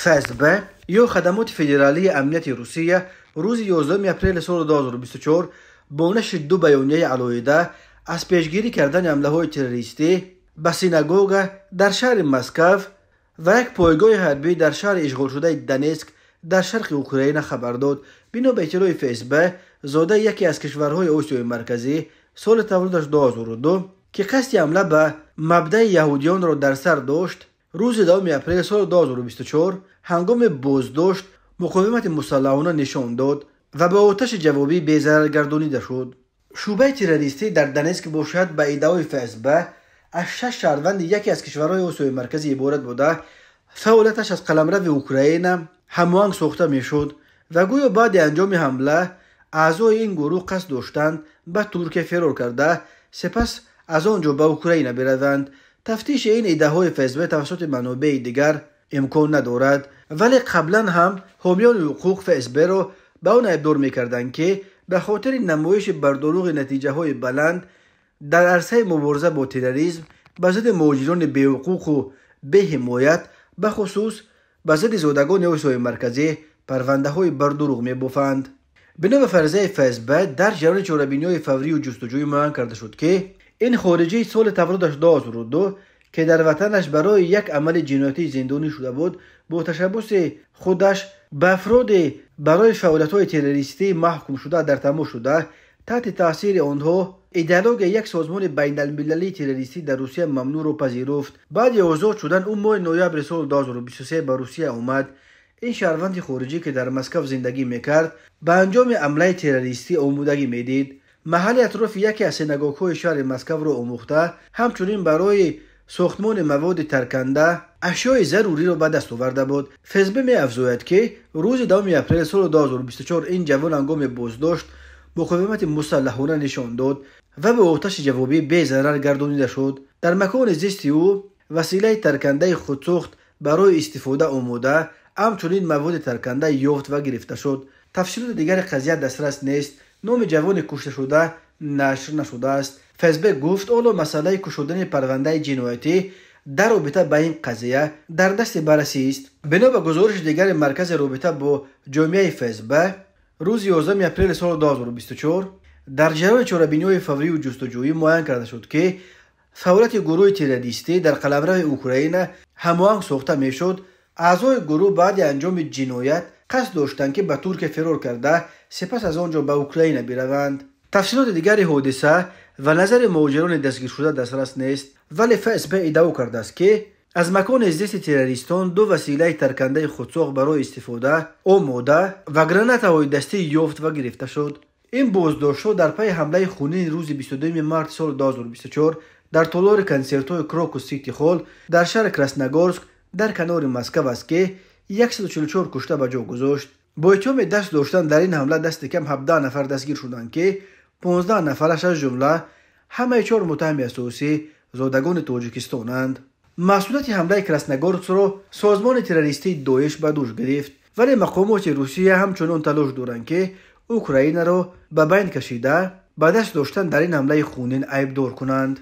ФСБ ё Хадамоти федералии амнияти Русия рӯзи 11 апрели соли 2024 бо нашри ду баёнияи алоҳида аз пешгирӣ кардани ҳамлаҳои террористӣ ба синагога дар шаҳри Москав ва як пойгоҳи ҳарбӣ дар шаҳри ишғолшудаи Донецк дар шарқи Украина хабар дод. Бино ба иттилои ФСБ, зодаи яке аз кишварҳои Осиёи Марказӣ, соли таваллудаш 2002, ки қасди ҳамла ба мабдаи яҳудиёнро дар сар дошт, рӯзи 10 апрели соли 2024 ҳангоми боздошт муқовимати мусаллаҳона нишон дод ва ба оташи ҷавобӣ безарар гардонида шуд. Шӯъбаи террористӣ дар Донецк бошад, ба иддаои ФСБ, аз шаш шаҳрванди яке аз кишварҳои Осиёи Марказӣ иборат буда, фаъолияташ аз қаламрави Украина ҳамоҳанг сохта мешуд ва гӯё баъди анҷоми ҳамла аъзои ин гурӯҳ қасд доштанд ба Туркия ферор карда, сипас аз он ҷо ба Украина бираванд. Тафтиши ин иддаоҳои ФСБ тавассути манобеи дигар имкон надорад, вале қаблан ҳам ҳомиёни ҳуқуқ ФСБ-ро ба он айбдор мекарданд, ки ба хотири намоиши бардурӯғи натиҷаҳои баланд дар арсаи мубориза бо терроризм ба зидди муҳоҷирони беҳуқуқу беҳимоят, бахусус ба зидди зодагони Осиёи Марказӣ, парвандаҳои бардурӯғ мебофанд. Бино ба фарзияи ФСБ, дар ҷараёни чорабиниҳои фаврию ҷустуҷӯӣ муайян карда шуд, ки ин хориҷии соли таваллудаш 2002, ки дар ватанаш барои як амали ҷиноятӣ зиндонӣ шуда буд, бо ташаббуси худаш ба афроде барои фаъолиятҳои террористӣ маҳкумшуда дар тамос шуда, таҳти таъсири онҳо идеологияи як созмони байналмилалии террористӣ дар Русия мамнӯъро пазируфт. Баъди озод шудан ӯ моҳи ноябри соли 2023 ба Русия омад. Ин шаҳрванди хориҷӣ, ки дар Москав зиндагӣ мекард, ба анҷоми ҳамлаи террористӣ омодагӣ медид. Маҳалли атрофи яке аз синагогҳои шаҳри Москавро омӯхта, ҳамчунин барои сохтмони маводи тарканда ашёи заруриро ба даст оварда буд. ФСБ меафзояд, ки рӯзи 10 апрели соли 2024 ин ҷавон ҳангоми боздошт муқовимати мусаллаҳона нишон дод ва ба оташи ҷавобӣ безарар гардонида шуд. Дар макони зисти ӯ василаи таркандаи худсохт барои истифода омода, ҳамчунин маводи тарканда ёфт ва гирифта шуд. Тафсилоти дигари қазия дастрас нест. Номи ҷавони кушташуда нашр нашудааст. ФСБ гуфт, ҳоло масъалаи кушодани парвандаи ҷиноятӣ дар робита ба ин қазия дар дасти баррасист. Бино ба гузориши дигари Маркази робита бо ҷомеаи ФСБ, рӯзи 11 апрели соли 2024 дар ҷараёни чорабиниҳои фаврию ҷустуҷӯӣ муайян карда шуд, ки фаъолияти гурӯҳи террористӣ дар қаламрави Украина ҳамоҳанг сохта мешуд. Аъзои гурӯҳ баъди анҷоми ҷиноят қасд доштанд, ки ба Туркия фирор карда, сипас аз он ҷо ба Украина бираванд. Тафсилоти дигари ҳодиса ва назари муҳоҷирони дастгиршуда дастрас нест, вале ФСБ иддао кардааст, ки аз макони зисти террористон ду василаи таркандаи худсохт барои истифода омода ва гранатаҳои дастӣ ёфт ва гирифта шуд. Ин боздоштҳо дар пайи ҳамлаи хунини рӯзи 22 марти соли 2024 дар толори консертҳои Крокус Сити Холл дар шаҳри Красногорск дар канори Москав аст, ки 144 кушта ба ҷо гузошт. Бо иттиҳоми даст доштан дар ин ҳамла дасти кам 17 нафар дастгир шуданд, ки 15 нафараш, аз ҷумла ҳамаи чор муттаҳами асосӣ, зодагони Тоҷикистонанд. Масъулияти ҳамлаи Красногорскро созмони террористии Доиш ба дӯш гирифт, вале мақомоти Русия ҳамчунон талош доранд, ки Украинаро ба байн кашида, ба даст доштан дар ин ҳамлаи хунин айбдор кунанд.